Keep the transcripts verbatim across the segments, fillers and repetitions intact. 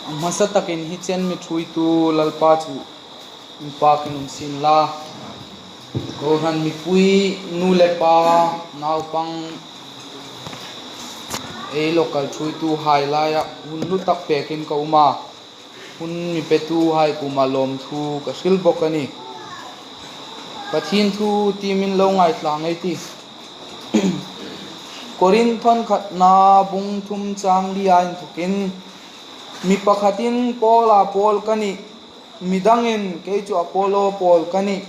Hmasa takin hi chen mi ṭhuoitu Lalpa chu inpakin um sien la. Kohran mipui, nu le pa, naupang, ei local ṭhuoituhai laia hun hlu tak pekin ka um a. Hun mi petuhai kuoma lawmthu ka hril bawk a nih. Pathien thu tiemin lo ngaithla ei tih. Korinth khatna bung thum chang lia inthokin, mi pakhatin Paula pawl ka nih, mi dangin kei chu Apollo pawl ka nih,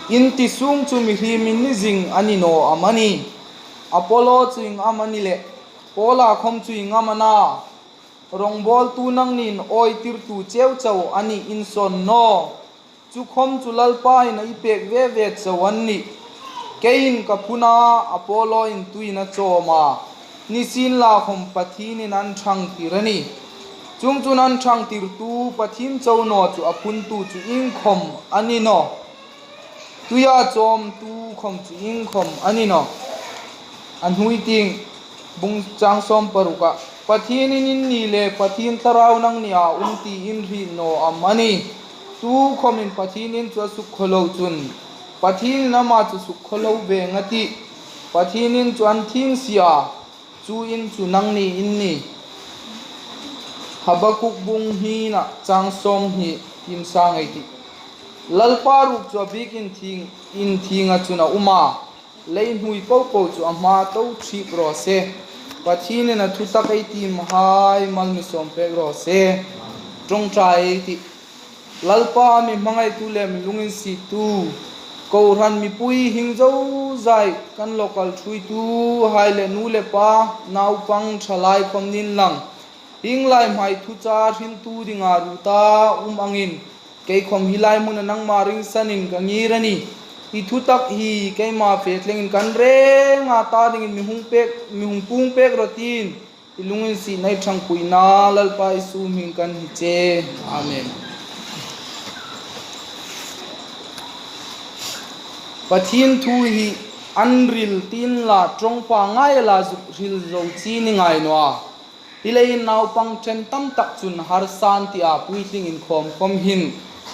in ti sung chu mihriemin ni zing a ni naw am a ni? Apollo chu ieng am a ni leh, Paula khawm chu ieng am a na? Rawngbawltu nangnin awitirtu cheu chau a nih in sawn naw. Chu khawm chu Lalpain a i pek ve ve chau an nih. Keiin ka phun a, Apolloin tuiin a chawm a, nisienlakhawm Pathienin an ṭhangtir a nih. Chuongchun an ṭhangtirtu Pathien chau naw chu a phuntu chu iengkhawm a ni naw. Tuia chawmtu khawm chu iengkhawm a ni naw. A hnuoi tieng bung chang sawm paruka, Pathienin in ni le Pathien Thlarau nangnia um ti in hriet naw am a ni? Tukhawmin Pathienin chu a sukkhawlo chun, Pathienin ama chu sukkhawlo veng a tih. Pathienin chu an thieng si a, chu in chu nangni in nih. Habakuk bung hnina chang sawmhni tiem sa ei tih. Lalpa ruok chu a bik inthieng, inthienga chun a um a, lei hnuoi po po chu a hma to ṭhip raw se. Pathienin a thutak ei tiemhai mal mi sawm pek raw se. Ṭawngṭai ei tih. Lalpa, mi hmangaitu le mi lunginsiettu, kohran mipui hieng zozai kan local ṭhuoituhai le nu le pa, naupang, ṭhalai khawm ni inla, hieng lai hmai thuchah hriltu dinga ruot a um angin, kei khawm hi lai hmuna nangma ringsanin ka ngir a nih. I thutak hi keima fe tlengin kan renga ta dingin mi hung pek, mi hung puong pek rawh tiin, i lunginsietna, i ṭhangpuina Lalpa Isu hmingin kan hni che. Amen. Pathien thu hi an hril tieng la, ṭawngṭai ngai la zuk hril zo chie ni ngai naw a. Hi leiin naupang ṭhen tam tak chun harsan tia puitling inkhawm khawm hin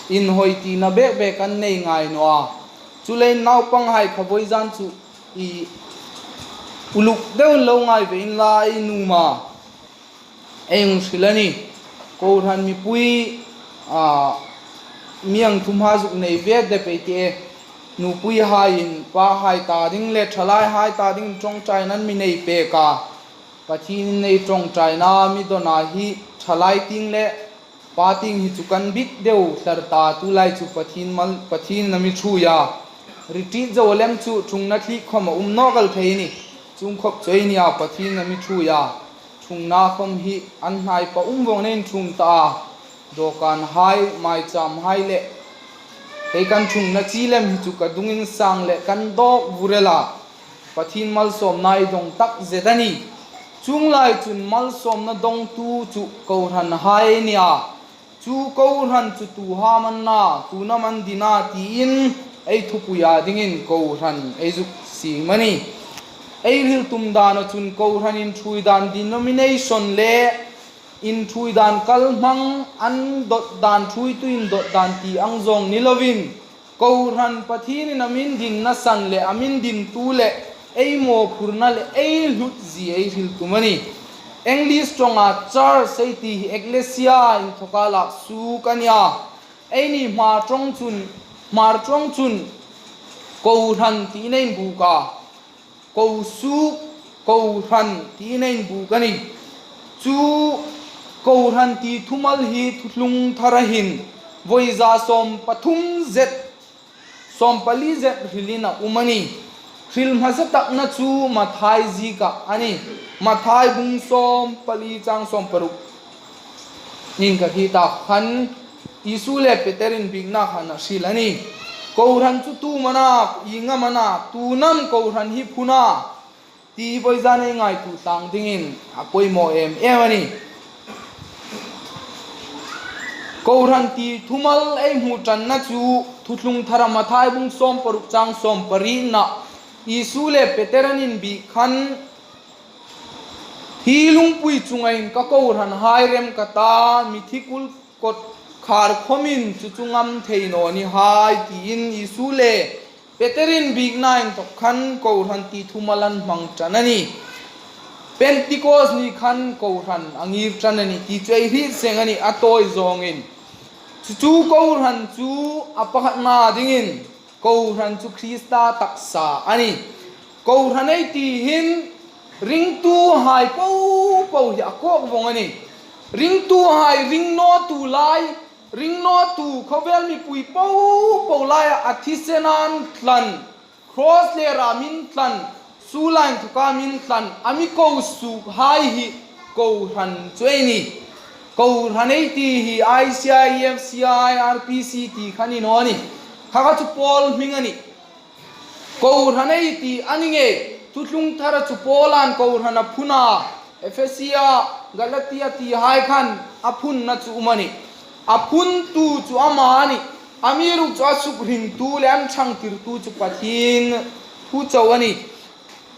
inhawi tina bek bek an nei ngai naw a. Chuleiin naupanghai kha vawizan chu i uluk deuin lo ngai ve inla, ei nuom a, ei hung hril a nih. Kohran mipui, a, mi ang thuma zuk nei ve dep ei tih. Nupuihaiin pahai ta ding le ṭhalaihai ta ding ṭawngṭaina an mi nei pek a. Pathienin ei ṭawngṭaina mi dawn a, hi ṭhalai tieng le pa tieng hi chu kan bit deu thlar ta, tulai chu Pathien mal, Pathienin a mi ṭhuoi a. Retreat zo lem chu ṭhungna thli khawm a um nawk el thei a nih. Chuong khawp chu ei ni a, Pathienin a mi ṭhuoi a. Ṭhungna khawm hi an hnai pa um vawng nein ṭhung ta a. Dawkanhai, maichâmhai le, hei kan ṭhungna chi lem hi chu ka dung insang le kan dawk vur el a. Pathien malsawmna ei dong tak zet a nih. Chuong lai chun malsawmna dongtu chu kohranhai ei ni a. Chu kohran chu tuhai am an na, tu'n am an din a tiin ei thupuia dingin kohran ei zuk siem a nih. Ei hril tum dana chun kohran inṭhuoi dan denomination le inṭhuoi dan kalhmang, an dot dan, ṭhuoitu indot dan ti ang zawng ni loin, kohran Pathienin a mi dinna san le a mi dintu le ei mawphurna le ei hlutzie ei hril tum a nih. English ṭawnga church ei ti hi ekklesia inthoka lak suok a ni a. Eini Hmar ṭawng chun, Hmar ṭawng chun kohran tiin ei inbuk a. Ko suok, kohran tiin ei inbuk a nih. Chu kohran ti thumal hi Thuthlung Thara hin vawi za sawm pathum zet, sawm pali zet hrilin a um a nih. Hril hmasa takna chu Mathai ziekah a nih. Mathai bung sawm pali chang sawm paruk. Ning ka hriet ta khan, Isu le Peter inbiekna khan a hril a nih. Kohran chu tu am a na, ieng am a na, tu'n am kohran hi phun a, ti vawizan ei ngaituo tlang dingin a poimaw em em a nih. Kohran ti thumal ei hmu ṭanna chu Thuthlung Thara Mathai bung sawm paruk chang sawm pariet-na Isu le Peter an inbiek khan, Hi lungpui chunga hin ka kohranhai rem ka ta, mithi kul kot khar khomin chu chu ngam thei naw ni hai, tiin Isu le Peterin biekna inthawk khan kohran ti thum a lan hmang ṭan a nih. Pentecost ni khan kohran a ngir ṭan a nih ti chu ei hriet seng a nih, a tawi zawngin. Chu chu kohran chu a pakhatna dingin kohran chu Krista taksa a nih. Kohran ei ti hin ringtuhai popo hi a kawk vawng a nih. Ringtuhai ringnawtu lai, ringnawtu khawvel mipui popo laia a thisenan tlan, cross lera min tlan, suol inthoka min tlan, a mi ko suokhai hi kohran chu ei nih. Kohran ei ti hi I C I, E F C I, R P C ti kha ni naw nih. Kha kha chu Paul hming a nih. Kohran ei ti a ni ngei. Thuthlung Thara chu Paula'n kohran a phun a, Efesia, Galatia tihai khan a phunna chu um a nih. A phuntu chu ama a nih. Amiruokchu a sukhringtu le an ṭhangtirtu chu Pathien thu chau a nih.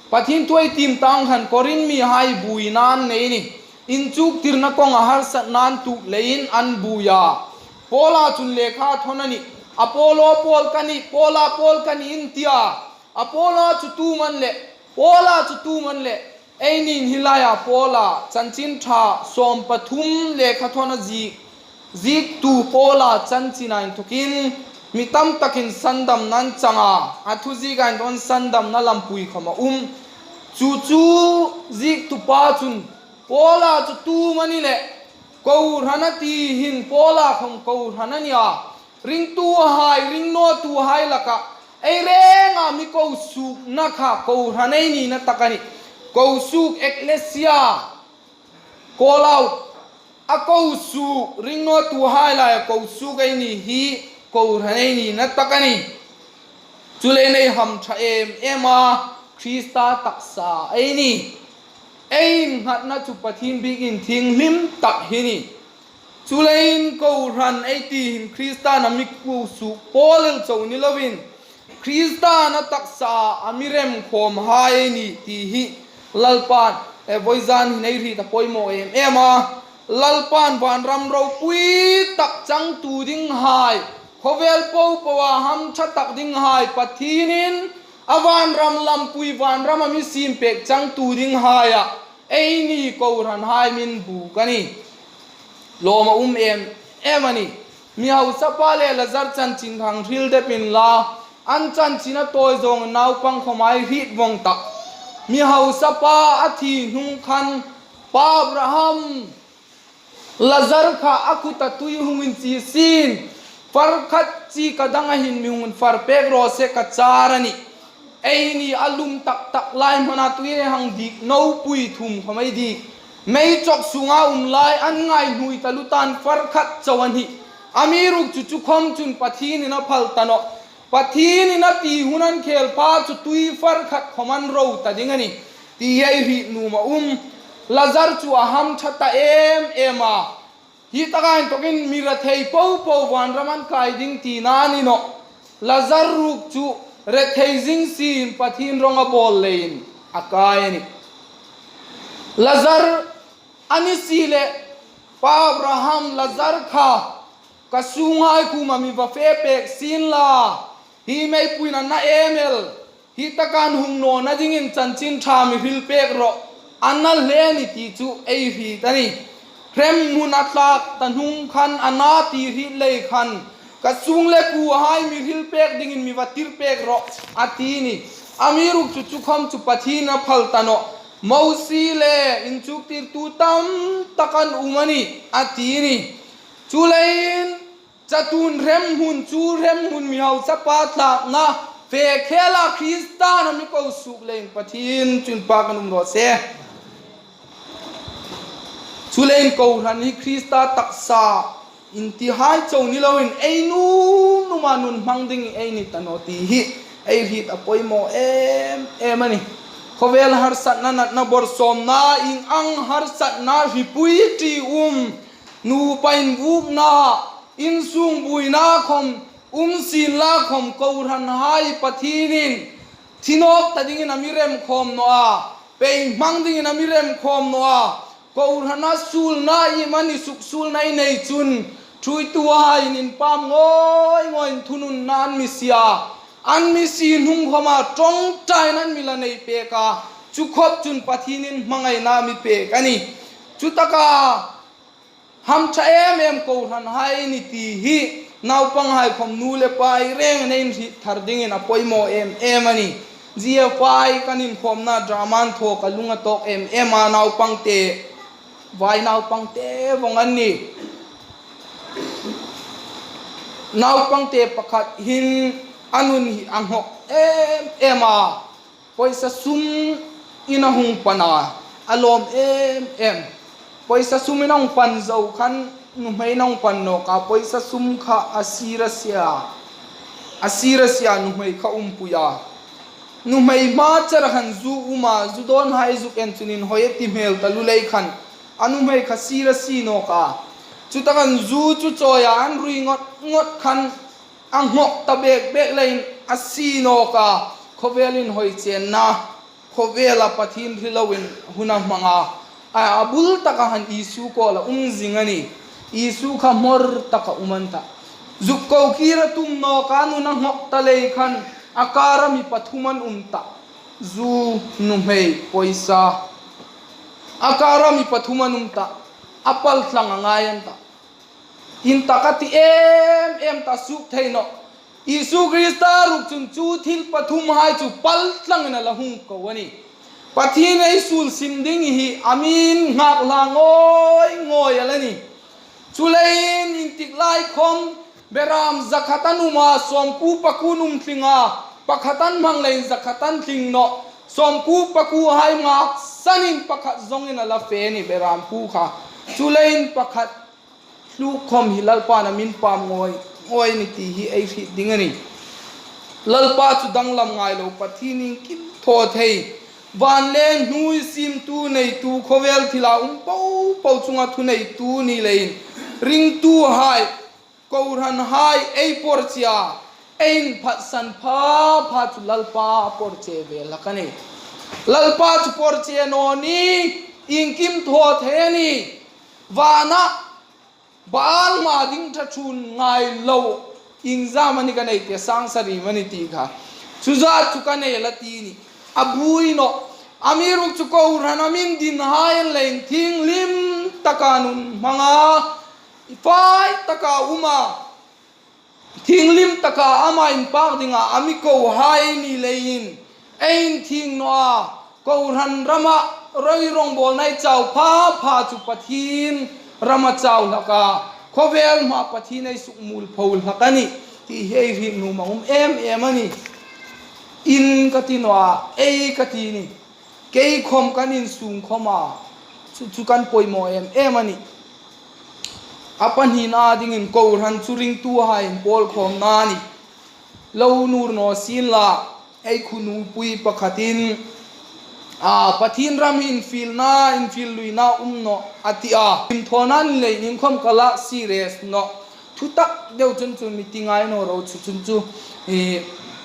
Pathien thu ei tiem tang khan Korin mihai buoina an nei a nih. Inchuktirna kawnga harsatna an tuok leiin an buoi a. Paula chun lekha thawn a nih. Apollo pawl ka nih, Paula pawl ka nih in ti a. Apollo chu tu am a ni le, Paula chu tu am a ni le, eini'n hi laia Paula chanchin ṭha sawm pathum lekha thawn a ziek, ziektu Paula chanchina inthokin mi tam takin sandamna an chang a, a thu ziek inthokin sandamna lampui khawm a um. Chu chu ziektu pa chun Paula chu tu am a ni le, kohran a ti hin Paula khawm kohran a ni a. Ringtuhai, ringnawtuhai laka ei renga mi ko suokna kha kohran ei nina tak a nih. Ko suok, ekklesia, call out, a ko suok, ringnawtuhai laia ko suok ei ni hi kohran ei nina tak a nih. Chuleiin ei hamṭha em em a, Krista taksa ei nih. Ei innghatna chu Pathien biekin thienghlim tak hi a nih. Chuleiin kohran ei ti hin Krista'n a mi ko suok pawl el chau ni loin, Krista'n a taksa a mi remkhawmhai ei nih ti hi Lalpa'n, eh, vawizan hin ei hriet a poimaw em em a. Lalpa'n vanram ropui tak changtu dinghai, khawvel popoa hamṭha tak dinghai Pathienin a vanram lampui, vanram a mi siem pek changtu dinghaia eini kohranhai min buk a nih. Lawm a um em em a nih. Mi hausapa le Lazar chanchin hang hril dep inla, an chanchin a tawi zawng naupang khawm ei hriet vawng tah. Mi hausapa a thi hnung khan Pa Abraham, Lazar kha a kuta tui hung inchie sien, far khat chika danga hin mi hung infar pek raw se ka char a nih. Eini a lum tak tak lai hmuna tui ei hang dik, nopui thum khawm ei dik. Mei chawk sunga um lai an ngaihnuoi taluo tan far khat chau an hih. Amiruokchu chu khawm chun Pathienin a phal ta nawh. Pathienin a ti hun an khel pha chu tui far khat khawm an ro ta ding a nih ti hi ei hriet nuom a um. Lazar chu a hamṭha ta em em a. Hi taka inthawkin mi rethei popo vanram an kai ding tina a ni nawh. Lazar ruok chu rethei zing sien Pathien rawng a bawl leiin a kai a nih. Lazar a ni si le, Pa Abraham, Lazar kha ka sunghai kuoma mi va fe pek sien la, hi meipuiin a na em el, hi taka an hung nawna dingin chanchin ṭha mi hril pek rawh, a na hle a nih ti chu ei hriet a nih. Hremhmun a tlak ta hnung khan a na ti hriet lei khan, ka sung le kuohai mi hril pek dingin mi va tir pek rawh, a ti a nih. Amiruokchu chu khawm chu Pathienin a phal ta nawh. Mosie le inchuktirtu tam tak an um a nih, a ti a nih. Chuleiin, chatuon hremhmun chu hremhmun mi hausapa tlakna fe khela Krista'n a mi ko suok leiin Pathien chu inpak a um raw se. Chuleiin kohran hi Krista taksa intihai chau ni loin ei nuom nuoma nun hmang ding ei ni ta naw ti hi ei hriet a poimaw em em a nih. Khawvel harsatna, natna, bawrsawmna, ieng ang harsatna, hripui ṭium, nupa invukna, insung buoina khawm um sienla khawm, kohranhai Pathienin thi nawk ta dingin a mi remkhawm naw a. Pei hmang dingin a mi rem khawm naw a. Kohrana suolna i mani suk suolna i nei chun, thuoituhai in inpam ngawi ngawi in thununna an mi sie a. An mi sie hnung khawma ṭawngṭaina an mi la nei pek a. Chu khop chun Pathienin hmangaina mi pek a nih. Chutaka hamṭha em em kohranhai ni ti hi naupanghai khawm nu le pa rengin inhriet thar dingin a poimaw em em a nih. Zia fai kan inkhawmna drama-n thaw ka lung a tawk em em a, naupangte, vai naupangte vawng an nih. Naupangte pakhat hin a nun hi a nghawk em em a. Poisa sum in a hung pan a, a lawm em em. Poisa sum in a hung pan zo khan nuhmei in a hung pan nawk a, poisa sum kha a sir a sie a. A sir a sie a, nuhmei kha umpui a. Nuhmei hma chara khan zu um a, zu dawnhai zuk en chun inhawi a ti hmel taluo lei khan a nuhmei kha sir a sie nawk a. Chutaka khan zu chu chawi a, an rui ngawt ngawt khan a nghawk ta bek bek leiin a sie nawk a. Khawvel inhawi chenna, khawvela Pathien hre loin hun a hmang a. A, a bul taka khan Isu kuoma um zing a nih. Isu kha hmawr taka um an ta. Zuk ko kir a tum nawk a, nun a nghawk ta lei khan a kara mi pathum an um ta. Zu, nuhmei, poisa. A kara mi pathum an um ta. A paltlang a ngai an ta. Intak a ti em em ta, suk thei nawh. Isu Krista ruok chun chu thil pathumhai chu paltlangin a la hung ko a nih. Pathien ei suol sim ding hi a mi nghak hla ngawi ngawi a la nih. Chuleiin intik lai khawm beram zakhat an um a, sawmkuo pakuo an um tling a, pakhat an hmang leiin zakhat an tling nawh. Sawmkuo pakuohai ngaksanin pakhat zongin a la fe a nih, beram kuo kha. Chuleiin pakhat tluk khawm hi Lalpan a mi inpam ngawi ngawi a nih ti hi ei hriet ding a nih. Lalpa chu danglam ngai lo, Pathien iengkim thaw thei, van le hnuoi siemtu, neitu, khawvel thila um popo chunga thuneitu ni leiin ringtuhai, kohranhai ei porchia, ei inphatsan pha pha chu Lalpa porche ve hlak a nih. Lalpa chu porche naw ni, iengkim thaw thei a nih. Vana Baal hma ding ṭha ṭhuon ngai lo, iengzam a ni ka nei ti a, sang sari a ni ti kha. Chu zat chu ka nei a la ti a nih. A buoi nawh. Amiruokchu kohran a mi dinhai an leiin thienghlim taka nun hmang a, fai taka um a. Thienghlim taka ama inpak dinga a mi kohai ni leiin ei inthieng naw a, kohran rama roi rongbawlna ei chau pha pha chu Pathien rama chau hlak a, khawvel hmaa Pathien ei sukmuol pho hlak a nih ti hi ei hriet nuom a um em em a nih. In ka ti naw a, ei ka ti a nih. Kei khawm kan insung khawma chu, chu kan poimaw em em a nih. A pahnina dingin kohran chu ringtuhai inpawlkhawmna a nih. Lo nuor naw sien la, ei khunupui pakhatin, a, Pathien ram hi infielna, infiel luina um nawh a ti a. Inthawna ni leiin khawm ka la serious nawh. Thutak deu chun chu mi ti ngai naw ro chu chun chu, i,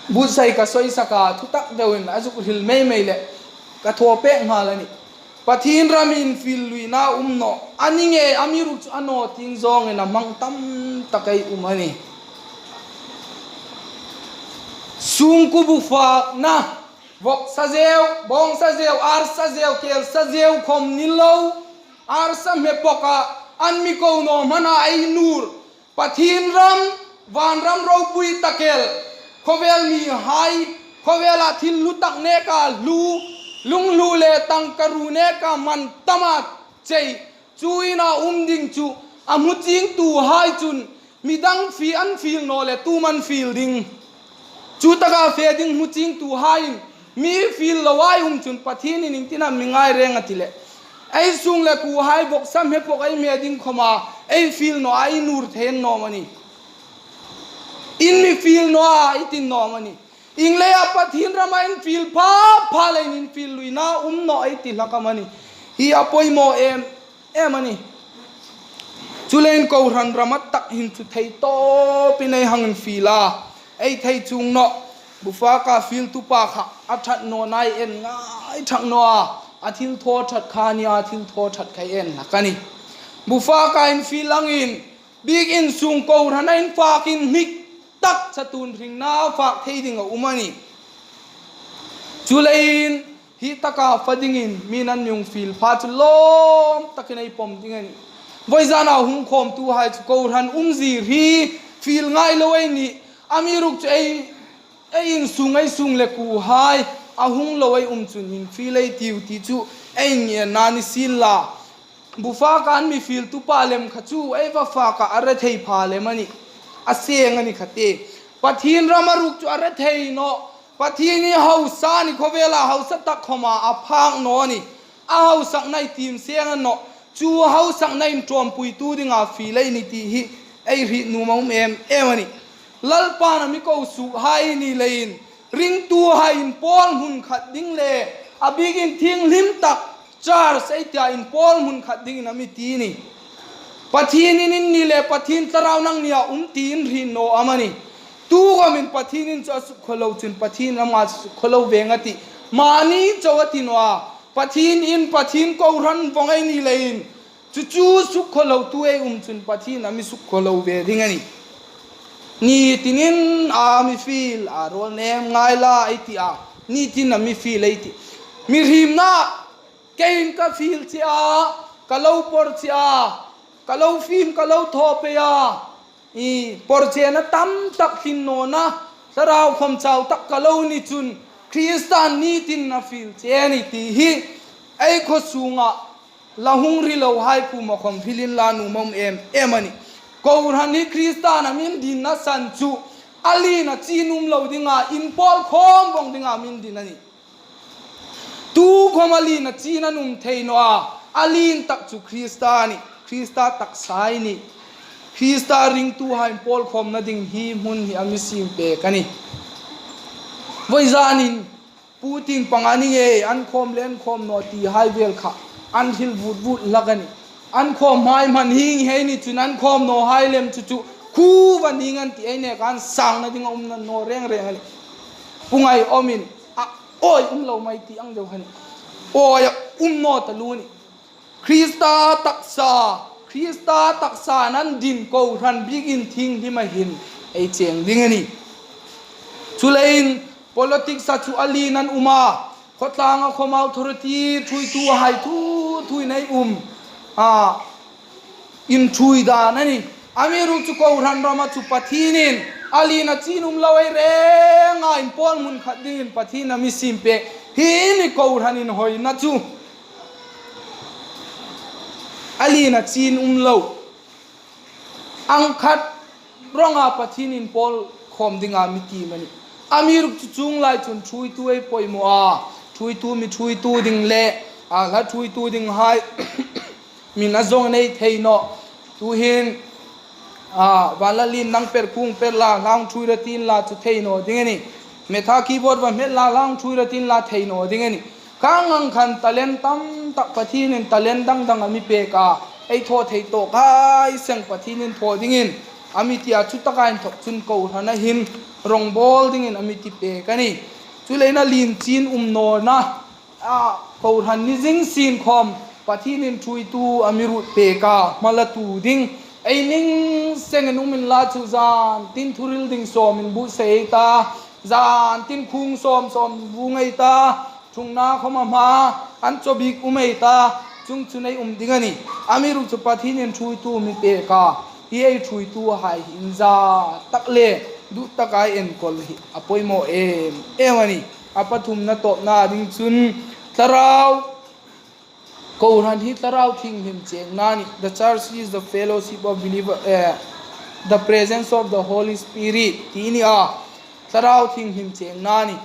buotsai ka sawisak a, thutak deuin a zuk hril mei mei leh ka thaw pek nghal a nih. Pathien ram infiel luina um nawh. A ni ngei, amiruokchu a naw tieng zawngin a hmang tam tak ei um a nih. Sungkuo bu fakna, vawksa zeu, bawngsa zeu, arsa zeu, kelsa zeu khawm ni lo, arsa hme pawka an mi ko naw hmana ei nuor. Pathien ram, vanram ropui tak el, khawvel mihai, khawvela thil hlu tak neka hlu, lunghlu le tangkaruo neka man tama chei, chu ina um ding chu, a hmu chiengtuhai chun, midang fe an fiel naw le tum an fiel ding. Chu taka fe ding hmu chiengtuhaiin mi fiel loa ei um chun Pathienin iengtin am mi ngai reng a ti leh, ei sung le kuohai vawksa hme pawk ei hme ding khawma ei fiel naw a, ei nuor thei naw am a nih. In mi fiel naw a, ei ti naw am a nih. Ieng leia Pathien rama infiel pha pha leiin infiel luina um nawh ei ti hlak am a nih. Hi a poimaw em em a nih. Chuleiin kohran rama tak hin chu thei tawpin ei hang infiel a, ei thei chuong nawh. Bufaka fieltu pa kha a ṭhat naw nai en ngai ṭhak naw a, a thil thaw ṭhat kha ni a, thil thaw ṭhat kha en hlak a nih. Bufaka infiel angin, biekin sung kohrana infakin hnik tak chatuon hringna fak thei ding a um a nih. Chuleiin, hi taka fa dingin mi nan mi hung fiel pha chu lawm takin ei pawm ding a nih. Vawizana hung khawmtuhai chu kohran umzie hi fiel ngai lo ei nih. Amiruokchu ei, ei insung, ei sung le kuohai a hung lo ei um chun infiel ei tiu ti chu ei ngenna ni sienla. Bufaka an mi fieltu pa lem kha chu ei va faka a rethei pha lem a nih. A seng a ni kha te. Pathien rama ruok chu a rethei naw. Pathien hi hausa ni khawvela hausa tak khawma a phak naw a nih. A hausakna ei tiem seng a nawh. Chu hausakna inṭawmpuitu dinga fiel ei nih ti hi ei hriet nuom a um em em a nih. Lalpan a mi ko suokhai ni leiin, ringtuhai inpawl hmun khat ding le a biekin thienghlim tak church ei tia inpawl hmun khat dingin a mi ti a nih. Pathienin in ni le Pathien thlarau nangnia um tiin hriet naw am a nih. Tu khawmin Pathienin chu a sukkhawm lo chun Pathien ama chu sukkhawm lo ve ngei a tih. Mani chau a ti naw a. Pathienin Pathien kohran vawng ei ni leiin, chu chu sukkhawm lotu ei um chun Pathien a mi sukkhawm lo ve ding a nih. Ni tinin a mi fiel, a rawl nem ngai la ei ti a. Ni tin a mi fiel ei tih. Mihriemna, keiin ka fiel che a, ka lo por che a, ka lo fiem, ka lo thaw pei a. I por chena tam tak tlin nawna, thlarau khawm chau tak ka lo ni chun, Krista ni tin a fiel che a nih ti hi ei khaw sunga la hung ri lohai kuoma khawm hril inla nuom a um em em a nih. Kohran hi Kristan a mi dinna san chu a lien a chin um lo dinga, inpawl khawm vawng dinga a mi din a nih. Tu khawm a lien a chin a um thei naw a, a lien tak chu Krista a nih, Krista taksa a nih. Krista ringtuhai inpawl khawmna ding hi hmun hi a mi siem pek a nih. Vawizanin, Putin panga ni ngei, an khawm le an khawm naw tihai vel kha an hril vut vut hlak a nih. An khawmhai hman hieng hi ei ni chun an khawm nawhai lem chu chu khu va ning an ti ei nek an sangna ding a um naw reng reng a nih. Pu Ngaiawmin, a, awi um lo mai ti ang deu kha a nih. Awi a um naw taluo a nih. Krista taksa, Krista taksa nan din kohran biekin thienghlima hin ei cheng ding a nih. Chuleiin politics-a chu a lien an um a, khawtlanga khawm authority ṭhuoituhai thu thuin ei um. A, inṭhuoi dan a nih. Amiruokchu kohran rama chu Pathienin a lien a chin um lo ei renga inpawl hmun khat dingin Pathienin a mi siem pek. Hi a nih kohran inhawina chu. A lien a chin um lo. Ang khat rawnga Pathien inpawl khawm dinga mi tiem a nih. Amiruokchu chuong lai chun ṭhuoitu ei poimaw a. Ṭhuoitu, mi ṭhuoitu ding le, a, hla ṭhuoitu dinghai min a zawng nei thei naw. Tuhin, a, van la lien nang per kung per la, hla hung ṭhuoi rawh ti inla chu thei naw ding a nih. Metha keyboard va hmet la, hla hung ṭhuoi rawh ti inla thei naw ding a nih. Khang ang khan talent tam tak Pathienin talent dang dang a mi pek a. Ei thaw thei tawkhai seng Pathienin thaw dingin a mi ti a, chu taka inthawk chun kohrana hin rawngbawl dingin a mi ti pek a nih. Chuleiin a lien chin um nawna, a, kohran ni zing sien khawm Pathienin ṭhuoitu a mi ruot pek a, hmalatu ding. Ei ning sengin um inla chu zan tin thuhril ding sawmin buotsai ei ta, zan tin khung sawm sawm vung ei ta, ṭhungna khawm a hma, an chaw bik um ei ta, chuong chu ei um ding a nih. Amiruokchu Pathienin ṭhuoitu mi pek a, hi ei ṭhuoituhai hi inza tak le duh taka enkawl hi a poimaw em em a nih. A pathumna tawpna ding chun thlarau kohran hi thlarau thienghlim chengna a nih. The church is the fellowship of believer, eh, the presence of the Holy Spirit ti a nih a. Thlarau thienghlim chengna a nih.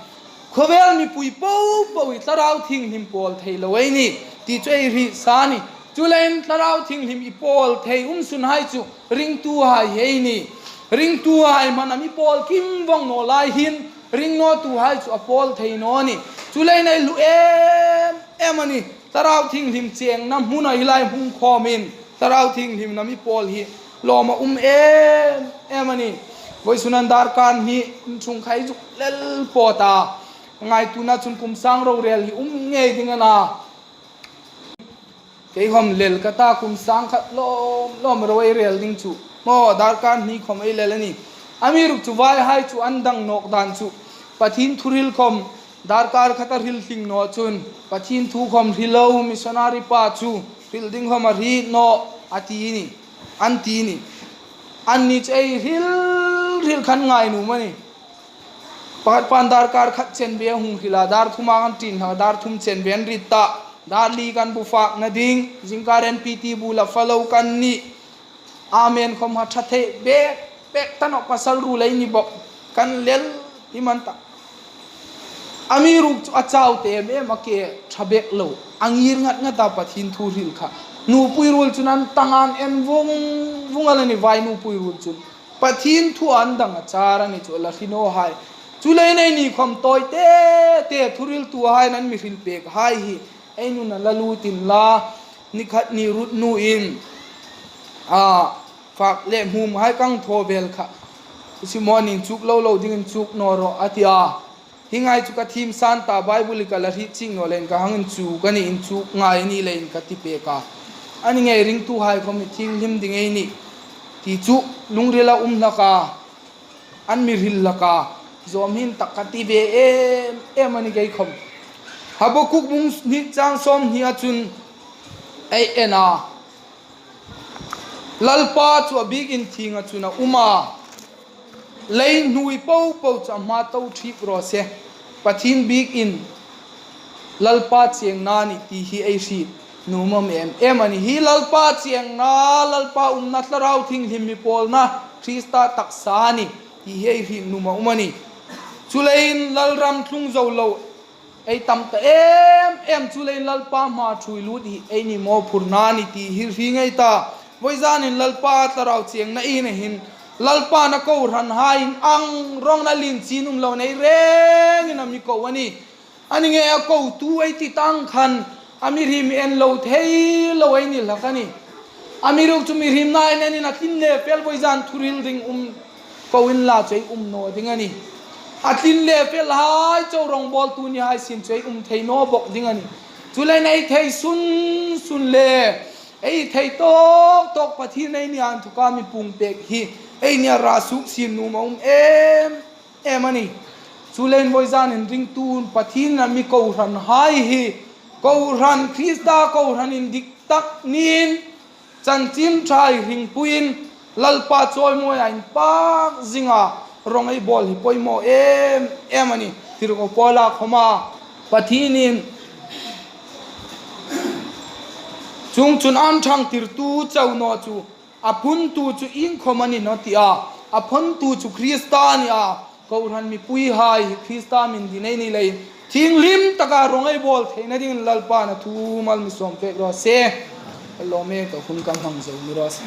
Khawvel mipui popo hi thlarau thienghlim pawl thei lo ei nih ti chu ei hriet sa a nih. Chuleiin thlarau thienghlim i pawl thei um sunhai chu ringtuhai hi ei nih. Ringtuhai hmana mi pawl kim vawng naw lai hin ring nawtuhai chu a pawl thei naw a nih. Chuleiin ei hlu em em a nih. Thlarau thienghlim chengna hmuna hi lai hung khawmin thlarau thienghlimna mi pawl hi lawm a um em em a nih. Vawisun an darkar hni in ṭhung khai zuk lel pawt a. Ngaituona chun kum sang rorel hi um ngei ding a na. Kei khom lel ka ta, kum sang khat lawm lawm ro ei rel ding chu. Maw, darkar hni khom ei lel a nih. Amiruokchu vaihai chu an dang nawk dan chu. Pathien thuhril khom darkar khata hril tling naw chun, Pathien thu khom hril lo, missionary pa chu hril ding khom a hriet naw, a ti a nih. An ti a nih. Anni chu ei hril hril khan ngai nuom a nih. Pakhat pan darkar khat chen ve hung hril a, dar thuma kan ṭin hlak, dar thum chen ve an rit ta. Dar li kan bu fakna ding, zingkar N P T bu la fak lo kan nih. Amen khom ha ṭha thei bek bek ta nawh, pasal ruol ei ni bawk. Kan lel hi man ta. Amiruokchu a chau te em em a, ke ṭha bek lo. A ngir ngat ngat a Pathien thu hril kha. Nupui ruol chun an tang an en vung vung a la nih, vai nupui ruol chun. Pathien thu an dang a char a ni chu la hrinawhai. Chuleiin eini khom tawi te te thuhriltuhaiin an mi hril pek hai hi ei nuna la lut inla, ni khat ni rut nuin, a, fak le hmum hai kan thaw vel kha. Simon in chuk lo lo dingin chuk naw rawh a ti a. Hi ngai chu ka thiem san ta, Bible ka la hriet chieng naw leiin ka hang inchuk a nih, inchuk ngai a ni leiin ka ti pek a. A ni ngei, ringtuhai khom hi thienghlim ding ei nih ti chu lungrila um hlak a, an mi hril hlak a, zawm hin tak ka ti ve em em a ni kei khom. Habakuk bung hni chang sawmhni a chun ei en a. Lalpa chu a biekin thienga chun a um a, lei hnuoi po po chu a hma to thip raw se. Pathien biekin Lalpa chengna a nih ti hi ei hriet nuom em em a nih. Hi Lalpa chengna, Lalpa umna, Thlarau Thienghlim mi pawlna, Krista taksa a nih ti hi ei hriet nuom a um a nih. Chuleiin lalram tlung zo lo ei tam ta em em, chuleiin Lalpa hma ṭhuoi lut hi eini mawphurna a nih ti hi hre ngei ta. Vawizanin Lalpa Thlarau chengna ei nei hin, Lalpa'n a kohranhai ang rawng na lien chin um lo nei rengin a mi ko a nih. A ni ngei, a kotu ei ti tang khan a mihriem en lo thei lo ei ni hlak a nih. Amiruokchu mihriem na en en in a tlin le fel vawizan thuhril ding um ko inla chu ei um naw ding a nih. A tlin le felhai chau rawngbawltu ni hai sien chu ei um thei naw bawk ding a nih. Chuleiin ei thei sun sun le ei thei tawk tawk Pathien eini inthoka mi puong pek hi eini a ra suok sien nuom a um em em a nih. Chuleiin vawizanin ringtu Pathienin a mi kohranhai hi, kohran, Krista kohran indik tak niin, chanchin ṭha hringpuiin, Lalpa chawimawia inpak zinga rawng ei bawl hi poimaw em em a nih. Tirko Paula khoma Pathienin, chuongchun an ṭhangtirtu chau naw chu a phuntu chu iengkhom a ni nawh ti a, a phuntu chu Krista a ni a, kohran mipuihai hi Krista min din ei ni leiin thienghlim taka rawng ei bawl theina dingin Lalpa'n a thu mal mi sawm pek raw se. Lawm e, ka hun ka hmang zo ni raw se.